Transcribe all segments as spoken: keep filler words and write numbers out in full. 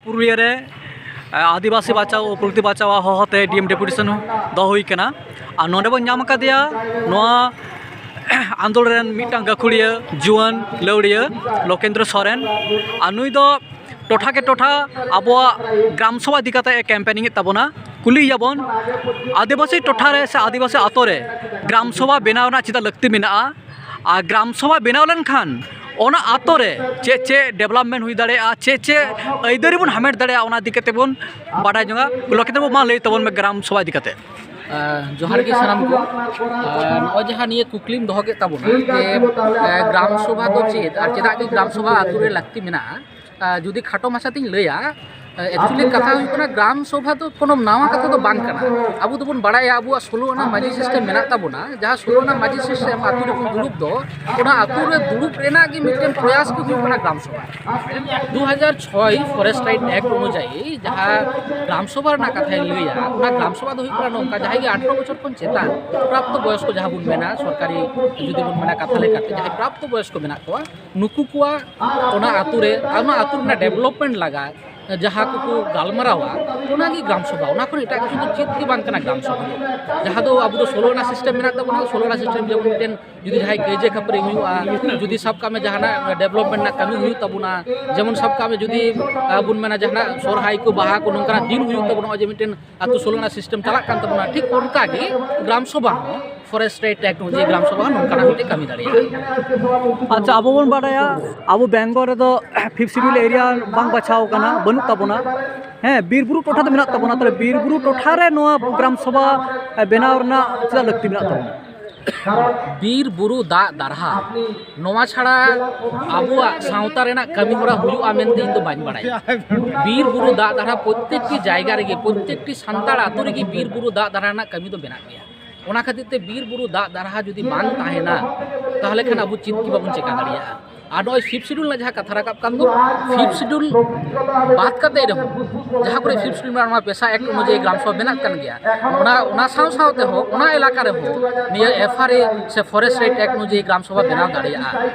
ᱯᱩᱨᱩᱞᱤᱭᱟᱹ ᱨᱮ ᱟᱹᱫᱤᱵᱟᱹᱥᱤ ᱵᱟᱧᱪᱟᱣ ᱯᱨᱚᱠᱨᱤᱛᱤ ᱵᱟᱧᱪᱟᱣ ᱦᱚᱦᱚᱛᱮ ᱰᱤ ᱮᱢ ᱰᱮᱯᱩᱴᱮᱥᱚᱱ ᱫᱚᱦᱚ ᱦᱩᱭ ᱠᱟᱱᱟ᱾ ᱟᱨ ᱱᱚᱰᱮ ᱵᱚᱱ ᱧᱟᱢ ᱟᱠᱟᱫᱮᱭᱟ ᱱᱚᱣᱟ ᱟᱱᱫᱳᱞᱚᱱ ᱨᱮᱱ ᱢᱤᱫᱴᱟᱝ ᱜᱟᱹᱠᱷᱩᱲᱤᱭᱟᱹ ᱡᱩᱣᱟᱹᱱ ᱞᱟᱹᱣᱲᱤᱭᱟᱹ ᱞᱳᱠᱮᱱᱫᱨᱚ ᱥᱚᱨᱮᱱ᱾ ᱟᱨ ᱱᱩᱭ ᱫᱚ ᱴᱚᱴᱷᱟ ᱠᱮ ᱴᱚᱴᱷᱟ ᱟᱵᱚᱣᱟᱜ ᱜᱨᱟᱢ ᱥᱚᱵᱷᱟ ᱤᱫᱤ ᱠᱟᱛᱮ ᱮ ᱠᱮᱢᱯᱮᱱᱤᱝ ᱮᱫ ᱛᱟᱵᱚᱱᱟ᱾ ᱠᱩᱞᱤᱭᱮᱭᱟᱵᱚᱱ, ᱟᱹᱫᱤᱵᱟᱹᱥᱤ ᱴᱚᱴᱷᱟ ᱨᱮ ᱥᱮ ᱟᱹᱫᱤᱵᱟᱹᱥᱤ ᱟᱛᱳ ᱨᱮ ᱜᱨᱟᱢ ᱥᱚᱵᱷᱟ ᱵᱮᱱᱟᱣ ᱨᱮᱱᱟᱜ ᱪᱮᱫᱟᱜ ᱞᱟᱹᱠᱛᱤ ᱢᱮᱱᱟᱜᱼᱟ? ᱟᱨ ᱜᱨᱟᱢ ᱥᱚᱵᱷᱟ ᱵᱮᱱᱟᱣ ᱞᱮᱱᱠᱷᱟᱱ ᱚᱱᱟ ᱟᱛᱳ ᱨᱮ ᱪᱮᱫ ᱪᱮᱫ ᱰᱮᱵᱷᱞᱚᱯᱢᱮᱱᱴ ᱦᱩᱭ ᱫᱟᱲᱮᱭᱟᱜᱼᱟ, ᱪᱮᱫ ᱪᱮᱫ ᱟᱹᱭᱫᱟᱹᱨᱤ ᱵᱚᱱ ᱦᱟᱢᱮᱴ ᱫᱟᱲᱮᱭᱟᱜᱼᱟ, ᱚᱱᱟ ᱤᱫᱤ ᱠᱟᱛᱮ ᱵᱚᱱ ᱵᱟᱰᱟᱭ ᱡᱚᱝᱟ᱾ ᱞᱚᱠᱮᱱᱫᱨᱚ ᱵᱟᱹᱵᱩ, ᱢᱟ ᱞᱟᱹᱭ ᱛᱟᱵᱚᱱ ᱢᱮ ᱜᱨᱟᱢ ᱥᱚᱵᱷᱟ ᱤᱫᱤ ᱠᱟᱛᱮ᱾ ᱟᱨ ᱡᱚᱦᱟᱨ ᱜᱮ ᱥᱟᱱᱟᱢ ᱠᱚ᱾ ᱟᱨ ᱱᱚᱜᱼᱚᱭ ᱡᱟᱦᱟᱸ ᱱᱤᱭᱟᱹ ᱠᱩᱠᱞᱤᱢ ᱫᱚᱦᱚ ᱠᱮᱫ ᱛᱟᱵᱚᱱᱟ ᱡᱮ, ᱟᱨ ᱜᱨᱟᱢ ᱥᱚᱵᱷᱟ ᱫᱚ ᱪᱮᱫ ᱟᱨ ᱪᱮᱫᱟᱜ ᱜᱮ ᱜᱨᱟᱢ ᱥᱚᱵᱷᱟ ᱟᱛᱳ ᱨᱮ ᱞᱟᱹᱠᱛᱤ ᱢᱮᱱᱟᱜᱼᱟ? ᱟᱨ ᱡᱩᱫᱤ ᱠᱷᱟᱴᱚ ᱢᱟᱪᱷᱟ ᱛᱤᱧ ᱞᱟᱹᱭᱟ, ᱮᱠᱪᱩᱭᱮᱞᱤ ᱠᱟᱛᱷᱟ ᱦᱩᱭᱩᱜ ᱠᱟᱱᱟ, ᱜᱨᱟᱢ ᱥᱚᱵᱷᱟ ᱫᱚ ᱠᱳᱱᱳ ᱱᱟᱣᱟ ᱠᱟᱛᱷᱟ ᱫᱚ ᱵᱟᱝ ᱠᱟᱱᱟ᱾ ᱟᱵᱚ ᱫᱚᱵᱚᱱ ᱵᱟᱲᱟᱭᱟ ᱟᱵᱚᱣᱟᱜ ᱥᱳᱞᱳ ᱟᱱᱟ ᱢᱟᱹᱡᱷᱤ ᱥᱤᱥᱴᱮᱢ ᱢᱮᱱᱟᱜ ᱛᱟᱵᱚᱱᱟ, ᱡᱟᱦᱟᱸ ᱥᱳᱞᱳ ᱟᱱᱟ ᱢᱟᱹᱡᱷᱤ ᱥᱤᱥᱴᱮᱢ ᱟᱛᱳ ᱨᱮᱵᱚᱱ ᱫᱩᱲᱩᱵ ᱫᱚ, ᱚᱱᱟ ᱟᱛᱳ ᱨᱮ ᱫᱩᱲᱩᱵ ᱨᱮᱱᱟᱜ ᱜᱮ ᱢᱤᱫᱴᱮᱱ ᱯᱨᱚᱭᱟᱥ ᱜᱮ ᱦᱩᱭᱩᱜ ᱠᱟᱱᱟ ᱜᱨᱟᱢ ᱥᱚᱵᱷᱟ᱾ ᱫᱩ ᱦᱟᱡᱟᱨ ᱪᱷᱚᱭ ᱯᱷᱚᱨᱮᱥᱴ ᱨᱟᱭᱤᱴ ᱮᱠᱴ ᱚᱱᱩᱡᱟᱭᱤ ᱡᱟᱦᱟᱸ ᱜᱨᱟᱢ ᱥᱚᱵᱷᱟ ᱨᱮᱱᱟᱜ ᱠᱟᱛᱷᱟᱧ ᱞᱟᱹᱭᱟ, ᱚᱱᱟ ᱜᱨᱟᱢ ᱥᱚᱵᱷᱟ ᱫᱚ ᱦᱩᱭᱩᱜ ᱠᱟᱱᱟ ᱱᱚᱝᱠᱟ, ᱡᱟᱦᱟᱸᱭ ᱜᱮ ᱟᱴᱷᱨᱚ ᱵᱚᱪᱷᱚᱨ ᱠᱷᱚᱱ ᱪᱮᱛᱟᱱ ᱯᱨᱟᱯᱛᱚ ᱵᱚᱭᱚᱥ ᱠᱚ ᱡᱟᱦᱟᱸ ᱵᱚᱱ ᱢᱮᱱᱟ, ᱥᱚᱨᱠᱟᱨᱤ ᱡᱩᱫᱤ ᱵᱚᱱ ᱢᱮᱱᱟ ᱠᱟᱛᱷᱟ ᱞᱮᱠᱟᱛᱮ, ᱡᱟᱦᱟᱸᱭ ᱯᱨᱟᱯᱛᱚ ᱵᱚᱭᱚᱥ ᱠᱚ ᱢᱮᱱᱟᱜ ᱠᱚᱣᱟ, ᱱᱩᱠᱩ ᱠᱚᱣᱟᱜ ᱚᱱᱟ ᱟᱛᱳ ᱨᱮ, ᱚᱱᱟ ᱟᱛᱳ ᱨᱮᱱᱟᱜ ᱰᱮᱵᱷᱞᱚᱯᱢᱮᱱᱴ ᱞᱟᱜᱟᱫ ᱡᱟᱦᱟᱸ ᱠᱚᱠᱚ ᱜᱟᱞᱢᱟᱨᱟᱣᱟ, ᱚᱱᱟᱜᱮ ᱜᱨᱟᱢ ᱥᱚᱵᱷᱟ᱾ ᱚᱱᱟ ᱠᱷᱚᱱ ᱮᱴᱟᱜ ᱠᱤᱪᱷᱩ ᱫᱚ ᱪᱮᱫ ᱜᱮ ᱵᱟᱝ ᱠᱟᱱᱟ ᱜᱨᱟᱢ ᱥᱚᱵᱷᱟ ᱫᱚ᱾ ᱡᱟᱦᱟᱸ ᱫᱚ ᱟᱵᱚ ᱫᱚ ᱥᱳᱞᱳ ᱟᱱᱟ ᱥᱤᱥᱴᱮᱢ ᱢᱮᱱᱟᱜ ᱛᱟᱵᱚᱱᱟ, ᱥᱳᱞᱳ ᱟᱱᱟ ᱥᱤᱥᱴᱮᱢ ᱡᱮᱢᱚᱱ ᱢᱤᱫᱴᱮᱱ ᱡᱩᱫᱤ ᱡᱟᱦᱟᱸᱭ ᱠᱟᱹᱭᱡᱟᱹ ᱠᱷᱟᱹᱯᱟᱹᱨᱤ ᱦᱩᱭᱩᱜᱼᱟ, ᱡᱩᱫᱤ ᱥᱟᱵ ᱠᱟᱜ ᱢᱮ ᱡᱟᱦᱟᱱᱟᱜ ᱰᱮᱵᱷᱞᱚᱯᱢᱮᱱᱴ ᱨᱮᱱᱟᱜ ᱠᱟᱹᱢᱤ ᱦᱩᱭᱩᱜ ᱛᱟᱵᱚᱱᱟ, ᱡᱮᱢᱚᱱ ᱥᱟᱵ ᱠᱟᱜ ᱢᱮ ᱡᱩᱫᱤ, ᱟᱸ, ᱵᱚᱱ ᱢᱮᱱᱟ ᱡᱟᱦᱟᱱᱟᱜ ᱥᱚᱨᱦᱟᱭ ᱠᱚ, ᱵᱟᱦᱟ ᱠᱚ, ᱱᱚᱝᱠᱟᱱᱟᱜ ᱫᱤᱱ ᱦᱩᱭᱩᱜ ᱛᱟᱵᱚᱱᱟ, ᱱᱚᱜᱼᱚᱭ ᱡᱮ ᱢᱤᱫᱴᱮᱱ ᱟᱛᱳ ᱥᱳᱞᱳ ᱟᱱᱟ ᱥᱤᱥᱴᱮᱢ ᱪᱟᱞᱟᱜ ᱠᱟᱱ ᱛᱟᱵᱚᱱᱟ, ᱴᱷᱤᱠ ᱚᱱᱠᱟ ᱜᱮ ᱜᱨᱟᱢ ᱥᱚᱵᱷᱟ ᱦᱚᱸ, ᱯᱷᱚᱨᱮᱥᱴ ᱨᱟᱭᱤᱴ ᱮᱠᱴ ᱚᱱᱩᱡᱟᱭᱤ ᱜᱨᱟᱢ ᱥᱚᱵᱷᱟ ᱦᱚᱸ ᱱᱚᱝᱠᱟᱱᱟᱜ ᱢᱤᱫᱴᱮᱱ ᱠᱟᱹᱢᱤ ᱫᱟᱲᱮᱭᱟᱜᱼᱟ᱾ ᱟᱪᱪᱷᱟ, ᱟᱵᱚ ᱵᱚᱱ ᱵᱟᱰᱟᱭᱟ, ᱟᱵᱚ ᱵᱮᱝᱜᱚᱞ ᱨᱮᱫᱚ ᱯᱷᱤᱯᱛᱷ ᱥᱤᱰᱩᱞ ᱮᱨᱤᱭᱟ ᱵᱟᱝ ᱵᱟᱪᱷᱟᱣ ᱠᱟᱱᱟ, ᱵᱟᱹᱱᱩᱜ ᱛᱟᱵᱚᱱᱟ᱾ ᱦᱮᱸ, ᱵᱤᱨ ᱵᱩᱨᱩ ᱴᱚᱴᱷᱟ ᱫᱚ ᱢᱮᱱᱟᱜ ᱛᱟᱵᱚᱱᱟ, ᱛᱟᱦᱞᱮ ᱵᱤᱨ ᱵᱩᱨᱩ ᱴᱚᱴᱷᱟ ᱨᱮ ᱱᱚᱣᱟ ᱜᱨᱟᱢ ᱥᱚᱵᱷᱟ ᱵᱮᱱᱟᱣ ᱨᱮᱱᱟᱜ ᱪᱮᱫᱟᱜ ᱞᱟᱹᱠᱛᱤ ᱢᱮᱱᱟᱜ ᱛᱟᱵᱚᱱᱟ? ᱵᱤᱨ ᱵᱩᱨᱩ ᱫᱟᱜ ᱫᱟᱨᱦᱟ, ᱱᱚᱣᱟ ᱪᱷᱟᱲᱟ ᱟᱵᱚᱣᱟᱜ ᱥᱟᱶᱛᱟ ᱨᱮᱱᱟᱜ ᱠᱟᱹᱢᱤ ᱦᱚᱨᱟ ᱦᱩᱭᱩᱜᱼᱟ ᱢᱮᱱᱛᱮ ᱤᱧ ᱫᱚ ᱵᱟᱹᱧ ᱵᱟᱲᱟᱭᱟ᱾ ᱵᱤᱨ ᱵᱩᱨᱩ ᱫᱟᱜ ᱫᱟᱨᱦᱟ ᱯᱨᱚᱛᱛᱮᱠᱴᱤ ᱡᱟᱭᱜᱟ ᱨᱮᱜᱮ, ᱯᱨᱚᱛᱛᱮᱠᱴᱤ ᱥᱟᱱᱛᱟᱲ ᱟᱛᱳ ᱨᱮᱜᱮ ᱵᱤᱨ ᱵᱩᱨᱩ ᱫᱟᱜ ᱫᱟᱨᱦᱟ ᱨᱮᱱᱟᱜ ᱠᱟᱹᱢᱤ ᱫᱚ ᱢᱮᱱᱟᱜ ᱜᱮᱭᱟ᱾ ᱚᱱᱟ ᱠᱷᱟᱹᱛᱤᱨ ᱛᱮ ᱵᱤᱨ ᱵᱩᱨᱩ ᱫᱟᱜ ᱫᱟᱨᱦᱟ ᱡᱩᱫᱤ ᱵᱟᱝ ᱛᱟᱦᱮᱱᱟ, ᱛᱟᱦᱚᱞᱮ ᱠᱷᱟᱱ ᱟᱵᱚ ᱪᱮᱫ ᱜᱮ ᱵᱟᱵᱚᱱ ᱪᱮᱠᱟ ᱫᱟᱲᱮᱭᱟᱜᱼᱟ᱾ ᱟᱨ ᱱᱚᱜᱼᱚᱭ ᱯᱷᱤᱯᱛᱷ ᱥᱤᱰᱩᱞ ᱨᱮᱱᱟᱜ ᱡᱟᱦᱟᱸ ᱠᱟᱛᱷᱟ ᱨᱟᱠᱟᱵ ᱠᱟᱱ ᱫᱚ, ᱯᱷᱤᱯᱛᱷ ᱥᱤᱰᱩᱞ ᱵᱟᱫ ᱠᱟᱛᱮ ᱨᱮᱦᱚᱸ, ᱡᱟᱦᱟᱸ ᱠᱚᱨᱮ ᱯᱷᱤᱯᱛᱷ ᱥᱤᱰᱩᱞ ᱢᱮᱱᱟᱜᱼᱟ, ᱱᱚᱣᱟ ᱯᱮᱥᱟ ᱮᱠᱴ ᱚᱱᱩᱡᱟᱭᱤ ᱜᱨᱟᱢ ᱥᱚᱵᱷᱟ ᱵᱮᱱᱟᱜ ᱠᱟᱱ ᱜᱮᱭᱟ, ᱚᱱᱟ, ᱚᱱᱟ ᱥᱟᱶ ᱥᱟᱶ ᱛᱮᱦᱚᱸ ᱚᱱᱟ ᱮᱞᱟᱠᱟ ᱨᱮᱦᱚᱸ ᱱᱤᱭᱟᱹ ᱮᱯᱷ ᱟᱨ ᱮ ᱥᱮ ᱯᱷᱚᱨᱮᱥᱴ ᱨᱟᱭᱤᱴ ᱮᱠᱴ ᱚᱱᱩᱡᱟᱭᱤ ᱜᱨᱟᱢ ᱥᱚᱵᱷᱟ ᱵᱮᱱᱟᱣ ᱫᱟᱲᱮᱭᱟᱜᱼᱟ᱾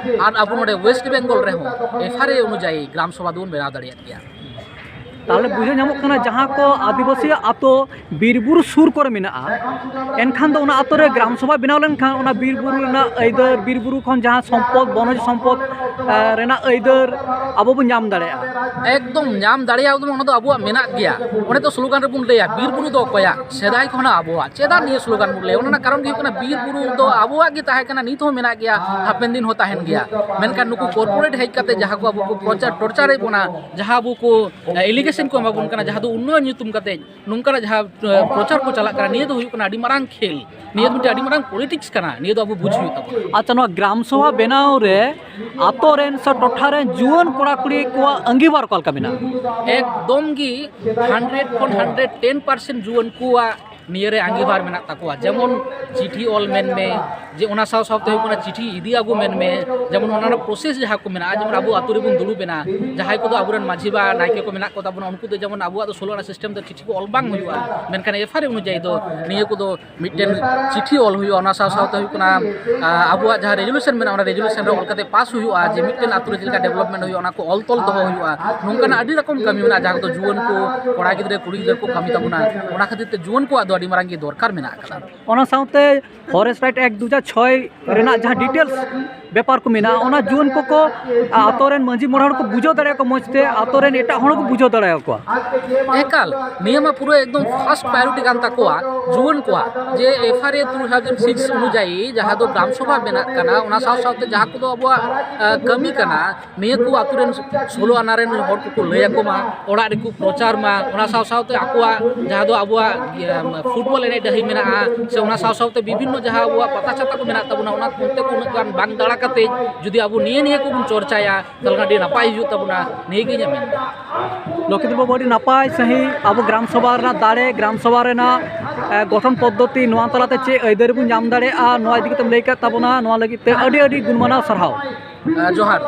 ᱟᱨ ᱟᱵᱚ ᱱᱚᱰᱮ ᱳᱭᱮᱥᱴ ᱵᱮᱝᱜᱚᱞ ᱨᱮᱦᱚᱸ ᱮᱯᱷ ᱟᱨ ᱮ ᱚᱱᱩᱡᱟᱭᱤ ᱜᱨᱟᱢ ᱥᱚᱵᱷᱟ ᱫᱚᱵᱚᱱ ᱵᱮᱱᱟᱣ ᱫᱟᱲᱮᱭᱟᱜ ᱜᱮᱭᱟ᱾ ᱛᱟᱦᱚᱞᱮ ᱵᱩᱡᱷᱟᱹᱣ ᱧᱟᱢᱚᱜ ᱠᱟᱱᱟ, ᱡᱟᱦᱟᱸ ᱠᱚ ᱟᱹᱫᱤᱵᱟᱹᱥᱤ ᱟᱛᱳ ᱵᱤᱨ ᱵᱩᱨᱩ ᱥᱩᱨ ᱠᱚᱨᱮ ᱢᱮᱱᱟᱜᱼᱟ, ᱮᱱᱠᱷᱟᱱ ᱫᱚ ᱚᱱᱟ ᱟᱛᱳ ᱨᱮ ᱜᱨᱟᱢ ᱥᱚᱵᱷᱟ ᱵᱮᱱᱟᱣ ᱞᱮᱱᱠᱷᱟᱱ ᱚᱱᱟ ᱵᱤᱨ ᱵᱩᱨᱩ ᱨᱮᱱᱟᱜ ᱟᱹᱭᱫᱟᱹᱨ, ᱵᱤᱨ ᱵᱩᱨᱩ ᱠᱷᱚᱱ ᱡᱟᱦᱟᱸ ᱥᱚᱢᱯᱚᱫ, ᱵᱚᱱᱚᱡᱽ ᱥᱚᱢᱯᱚᱫ ᱨᱮᱱᱟᱜ ᱟᱹᱭᱫᱟᱹᱨ ᱟᱵᱚ ᱵᱚᱱ ᱧᱟᱢ ᱫᱟᱲᱮᱭᱟᱜᱼᱟ᱾ ᱮᱠᱫᱚᱢ ᱧᱟᱢ ᱫᱟᱲᱮᱭᱟᱜᱼᱟ, ᱚᱱᱟ ᱫᱚ ᱟᱵᱚᱣᱟᱜ ᱢᱮᱱᱟᱜ ᱜᱮᱭᱟ᱾ ᱚᱱᱮ ᱛᱚ ᱥᱞᱳᱜᱟᱱ ᱨᱮᱵᱚᱱ ᱞᱟᱹᱭᱟ, "ᱵᱤᱨ ᱵᱩᱨᱩ ᱫᱚ ᱚᱠᱚᱭᱟᱜ, ᱥᱮᱫᱟᱭ ᱠᱷᱚᱱᱟᱜ ᱟᱵᱚᱣᱟᱜ, ᱪᱮᱫᱟᱜ ᱱᱤᱭᱟᱹ ᱥᱞᱳᱜᱟᱱ ᱵᱚᱱ ᱞᱟᱹᱭᱟ?" ᱚᱱᱟ ᱨᱮᱱᱟᱜ ᱠᱟᱨᱚᱱ ᱜᱮ ᱦᱩᱭᱩᱜ ᱠᱟᱱᱟ, ᱵᱤᱨ ᱵᱩᱨᱩ ᱫᱚ ᱟᱵᱚᱣᱟᱜ ᱜᱮ ᱛᱟᱦᱮᱸ ᱠᱟᱱᱟ, ᱱᱤᱛ ᱦᱚᱸ ᱢᱮᱱᱟᱜ ᱜᱮᱭᱟ, ᱦᱟᱯᱮᱱ ᱫᱤᱱ ᱦᱚᱸ ᱛᱟᱦᱮᱱ ᱜᱮᱭᱟ᱾ ᱢᱮᱱᱠᱷᱟᱱ ᱱᱩᱠᱩ ᱠᱚᱨᱯᱳᱨᱮᱴ ᱦᱮᱡ ᱠᱟᱛᱮ ᱡᱟᱦᱟᱸ ᱠᱚ ᱟᱵᱚ ᱠᱚ ᱯᱨᱚᱪᱟᱨ ᱴᱚᱨᱪᱟᱨᱮᱫ ᱵᱚᱱᱟ, ᱡᱟᱦᱟᱸ ᱟᱵᱚ ᱠᱚ ᱮᱞᱤᱜᱮᱥᱚᱱ ᱠᱚ ᱮᱢᱟ ᱵᱚᱱ ᱠᱟᱱᱟ, ᱡᱟᱦᱟᱸ ᱫᱚ ᱩᱱᱱᱚᱭᱚᱱ ᱧᱩᱛᱩᱢ ᱠᱟᱛᱮ ᱱᱚᱝᱠᱟᱱᱟᱜ ᱡᱟᱦᱟᱸ ᱯᱨᱚᱪᱟᱨ ᱠᱚ ᱪᱟᱞᱟᱜ ᱠᱟᱱᱟ, ᱱᱤᱭᱟᱹ ᱫᱚ ᱦᱩᱭᱩᱜ ᱠᱟᱱᱟ ᱟᱹᱰᱤ ᱢᱟᱨᱟᱝ ᱠᱷᱮᱞ, ᱱᱤᱭᱟᱹ ᱫᱚ ᱢᱤᱫᱴᱮᱱ ᱟᱹᱰᱤ ᱢᱟᱨᱟᱝ ᱯᱚᱞᱤᱴᱤᱠᱥ ᱠᱟᱱᱟ᱾ ᱱᱤᱭᱟᱹ ᱫᱚ ᱟᱵᱚ ᱵᱩᱡᱽ ᱦᱩᱭᱩᱜ ᱛᱟᱵᱚᱱᱟ᱾ ᱟᱪᱪᱷᱟ, ᱱᱚᱣᱟ ᱜᱨᱟᱢ ᱥᱚᱵᱷᱟ ᱵᱮᱱᱟᱣ ᱨᱮ ᱟᱛᱳ ᱨᱮᱱ ᱥᱮ ᱴᱚᱴᱷᱟ ᱨᱮᱱ ᱡᱩᱣᱟᱹᱱ ᱠᱚᱲᱟ ᱠᱩᱲᱤ ᱠᱚᱣᱟᱜ ᱟᱸᱜᱤᱵᱷᱟᱨ ᱚᱠᱟ ᱞᱮᱠᱟ ᱢᱮᱱᱟᱜᱼᱟ? ᱮᱠᱫᱚᱢ ᱜᱮ ᱦᱟᱱᱰᱨᱮᱰ ᱠᱷᱚᱱ ᱦᱟᱱᱰᱨᱮᱰ ᱴᱮᱱ ᱯᱟᱨᱥᱮᱱᱴ ᱡᱩᱣᱟᱹᱱ ᱠᱚᱣᱟᱜ ᱱᱤᱭᱟᱹᱨᱮ ᱟᱸᱜᱤᱵᱷᱟᱨ ᱢᱮᱱᱟᱜ ᱛᱟᱠᱚᱣᱟ᱾ ᱡᱮᱢᱚᱱ ᱪᱤᱴᱷᱤ ᱚᱞ ᱢᱮᱱ ᱢᱮ, ᱡᱮ ᱚᱱᱟ ᱥᱟᱶ ᱥᱟᱶᱛᱮ ᱦᱩᱭᱩᱜ ᱠᱟᱱᱟ ᱪᱤᱴᱷᱤ ᱤᱫᱤ ᱟᱹᱜᱩ ᱢᱮᱱ ᱢᱮ, ᱡᱮᱢᱚᱱ ᱚᱱᱟ ᱨᱮᱱᱟᱜ ᱯᱨᱚᱥᱮᱥ ᱡᱟᱦᱟᱸ ᱠᱚ ᱢᱮᱱᱟᱜᱼᱟ, ᱡᱮᱢᱚᱱ ᱟᱵᱚ ᱟᱛᱳ ᱨᱮᱵᱚᱱ ᱫᱩᱲᱩᱵ ᱮᱱᱟ, ᱡᱟᱦᱟᱸᱭ ᱠᱚᱫᱚ ᱟᱵᱚᱨᱮᱱ ᱢᱟᱹᱡᱷᱤ ᱵᱟ ᱱᱟᱭᱠᱮ ᱠᱚ ᱢᱮᱱᱟᱜ ᱠᱚ ᱛᱟᱵᱚᱱᱟ, ᱩᱱᱠᱩ ᱫᱚ ᱡᱮᱢᱚᱱ ᱟᱵᱚᱣᱟᱜ ᱫᱚ ᱥᱳᱞᱳ ᱟᱱᱟ ᱥᱤᱥᱴᱮᱢ ᱫᱚ ᱪᱤᱴᱷᱤ ᱠᱚ ᱚᱞ ᱵᱟᱝ ᱦᱩᱭᱩᱜᱼᱟ, ᱢᱮᱱᱠᱷᱟᱱ ᱮᱯᱷ ᱟᱭ ᱟᱨ ᱚᱱᱩᱡᱟᱭᱤ ᱫᱚ ᱱᱤᱭᱟᱹ ᱠᱚᱫᱚ ᱢᱤᱫᱴᱮᱱ ᱪᱤᱴᱷᱤ ᱚᱞ ᱦᱩᱭᱩᱜᱼᱟ᱾ ᱚᱱᱟ ᱥᱟᱶ ᱥᱟᱶᱛᱮ ᱦᱩᱭᱩᱜ ᱠᱟᱱᱟ, ᱟᱵᱚᱣᱟᱜ ᱡᱟᱦᱟᱸ ᱨᱮᱡᱩᱞᱩᱥᱚᱱ ᱢᱮᱱᱟᱜᱼᱟ, ᱚᱱᱟ ᱨᱮᱡᱩᱞᱩᱥᱚᱱ ᱨᱮ ᱚᱞ ᱠᱟᱛᱮ ᱯᱟᱥ ᱦᱩᱭᱩᱜᱼᱟ, ᱡᱮ ᱢᱤᱫᱴᱮᱱ ᱟᱛᱳ ᱨᱮ ᱪᱮᱫ ᱞᱮᱠᱟ ᱰᱮᱵᱷᱞᱚᱯᱢᱮᱱᱴ ᱦᱩᱭᱩᱜᱼᱟ, ᱚᱱᱟ ᱠᱚ ᱚᱞ ᱛᱚᱞ ᱫᱚᱦᱚ ᱦᱩᱭᱩᱜᱼᱟ᱾ ᱱᱚᱝᱠᱟᱱᱟᱜ ᱟᱹᱰᱤ ᱨᱚᱠᱚᱢ ᱠᱟᱹᱢᱤ ᱢᱮᱱᱟᱜᱼᱟ, ᱡᱟᱦᱟᱸ ᱠᱚᱫᱚ ᱡᱩᱣᱟᱹᱱ ᱠᱚ, ᱠᱚᱲᱟ ᱜᱤᱫᱽᱨᱟᱹ, ᱠᱩᱲᱤ ᱜᱤᱫᱽᱨᱟᱹ ᱠᱚ ᱠᱟᱹᱢᱤ ᱛᱟᱵᱚᱱᱟ᱾ ᱚᱱᱟ ᱠᱷᱟᱹᱛᱤᱨ ᱛᱮ ᱡᱩᱣᱟᱹᱱ ᱠᱚᱣᱟᱜ ᱫᱚ ᱟᱹᱰᱤ ᱢᱟᱨᱟᱝ ᱜᱮ ᱫᱚᱨᱠᱟᱨ ᱢᱮᱱᱟᱜ ᱟᱠᱟᱫᱟ᱾ ᱚᱱᱟ ᱥᱟᱶᱛᱮ ᱯᱷᱚᱨᱮᱥᱴ ᱨᱟᱭᱤᱴ ᱮᱠᱴ ᱫᱩ ᱦᱟᱡᱟᱨ ᱪᱷᱚᱭ ᱨᱮᱱᱟᱜ ᱡᱟᱦᱟᱸ ᱰᱤᱴᱮᱞᱥ ᱵᱮᱯᱟᱨ ᱠᱚ ᱢᱮᱱᱟᱜᱼᱟ, ᱚᱱᱟ ᱡᱩᱣᱟᱹᱱ ᱠᱚᱠᱚ, ᱟ, ᱟᱛᱳ ᱨᱮᱱ ᱢᱟᱹᱡᱷᱤ ᱢᱚᱬᱮ ᱦᱚᱲ ᱠᱚ ᱵᱩᱡᱷᱟᱹᱣ ᱫᱟᱲᱮᱭᱟᱠᱚᱣᱟ ᱢᱚᱡᱽ ᱛᱮ, ᱟᱛᱳ ᱨᱮᱱ ᱮᱴᱟᱜ ᱦᱚᱲ ᱠᱚ ᱵᱩᱡᱷᱟᱹᱣ ᱫᱟᱲᱮᱭᱟᱠᱚᱣᱟ᱾ ᱮᱠᱟᱞ, ᱱᱤᱭᱟᱹ ᱢᱟ ᱯᱩᱨᱟᱹ ᱮᱠᱫᱚᱢ ᱯᱷᱟᱥᱴ ᱯᱨᱟᱭᱳᱨᱤᱴᱤ ᱠᱟᱱ ᱛᱟᱠᱚᱣᱟ ᱡᱩᱣᱟᱹᱱ ᱠᱚᱣᱟᱜ, ᱡᱮ F I R two thousand six ᱚᱱᱩᱡᱟᱭᱤ ᱡᱟᱦᱟᱸ ᱫᱚ ᱜᱨᱟᱢ ᱥᱚᱵᱷᱟ ᱵᱮᱱᱟᱜ ᱠᱟᱱᱟ, ᱚᱱᱟ ᱥᱟᱶ ᱥᱟᱶᱛᱮ ᱡᱟᱦᱟᱸ ᱠᱚᱫᱚ ᱟᱵᱚᱣᱟᱜ, ᱟ, ᱠᱟᱹᱢᱤ ᱠᱟᱱᱟ, ᱱᱤᱭᱟᱹ ᱠᱚ ᱟᱛᱳ ᱨᱮᱱ ᱥᱳᱞᱳ ᱟᱱᱟ ᱨᱮᱱ ᱦᱚᱲ ᱠᱚᱠᱚ ᱞᱟᱹᱭ ᱟᱠᱚ ᱢᱟ, ᱚᱲᱟᱜ ᱨᱮᱠᱚ ᱯᱨᱚᱪᱟᱨ ᱢᱟ, ᱚᱱᱟ ᱥᱟᱶ ᱥᱟᱶᱛᱮ ᱟᱠᱚᱣᱟᱜ ᱡᱟᱦᱟᱸ ᱫᱚ ᱟᱵᱚᱣᱟᱜ, ᱤᱭᱟᱹ, ᱯᱷᱩᱴᱵᱚᱞ ᱮᱱᱮᱡ ᱰᱟᱹᱦᱤ ᱢᱮᱱᱟᱜᱼᱟ, ᱥᱮ ᱚᱱᱟ ᱥᱟᱶ ᱥᱟᱶᱛᱮ ᱵᱤᱵᱷᱤᱱᱱᱚ ᱡᱟᱦᱟᱸ ᱟᱵᱚᱣᱟᱜ ᱯᱟᱛᱟ ᱪᱷᱟᱛᱟ ᱠᱚ ᱢᱮᱱᱟᱜ ᱛᱟᱵᱚᱱᱟ, ᱚᱱᱟ ᱚᱱᱛᱮ ᱠᱚ ᱩᱱᱟᱹᱜ ᱜᱟᱱ ᱵᱟᱝ ᱫᱟᱬᱟ ᱠᱟᱛᱮ ᱡᱩᱫᱤ ᱟᱵᱚ ᱱᱤᱭᱟᱹ ᱱᱤᱭᱟᱹ ᱠᱚᱵᱚᱱ ᱪᱚᱨᱪᱟᱭᱟ, ᱛᱟᱦᱚᱞᱮ ᱠᱷᱟᱱ ᱟᱹᱰᱤ ᱱᱟᱯᱟᱭ ᱦᱩᱭᱩᱜ ᱛᱟᱵᱚᱱᱟ, ᱱᱤᱭᱟᱹ ᱜᱮ ᱤᱧᱟᱹᱜ ᱢᱮᱱ ᱫᱚ᱾ ᱞᱚᱠᱤᱱᱫᱨᱚ ᱵᱟᱹᱵᱩ, ᱟᱹᱰᱤ ᱱᱟᱯᱟᱭ ᱥᱟᱺᱦᱤᱡ ᱟᱵᱚ ᱜᱨᱟᱢ ᱥᱚᱵᱷᱟ ᱨᱮᱱᱟᱜ ᱫᱟᱲᱮ, ᱜᱨᱟᱢ ᱥᱚᱵᱷᱟ ᱨᱮᱱᱟᱜ, ᱮ, ᱜᱚᱴᱷᱚᱱ ᱯᱚᱫᱽᱫᱷᱚᱛᱤ, ᱱᱚᱣᱟ ᱛᱟᱞᱟᱛᱮ ᱪᱮᱫ ᱟᱹᱭᱫᱟᱹᱨᱤ ᱵᱚᱱ ᱧᱟᱢ ᱫᱟᱲᱮᱭᱟᱜᱼᱟ, ᱱᱚᱣᱟ ᱤᱫᱤ ᱠᱟᱛᱮᱢ ᱞᱟᱹᱭ ᱠᱟᱫ ᱛᱟᱵᱚᱱᱟ, ᱱᱚᱣᱟ ᱞᱟᱹᱜᱤᱫ ᱛᱮ ᱟᱹᱰᱤ ᱟᱹᱰᱤ ᱜᱩᱱᱢᱟᱱᱟᱣ ᱥᱟᱨᱦᱟᱣ᱾ ᱟᱸ, ᱡᱚᱦᱟᱨ᱾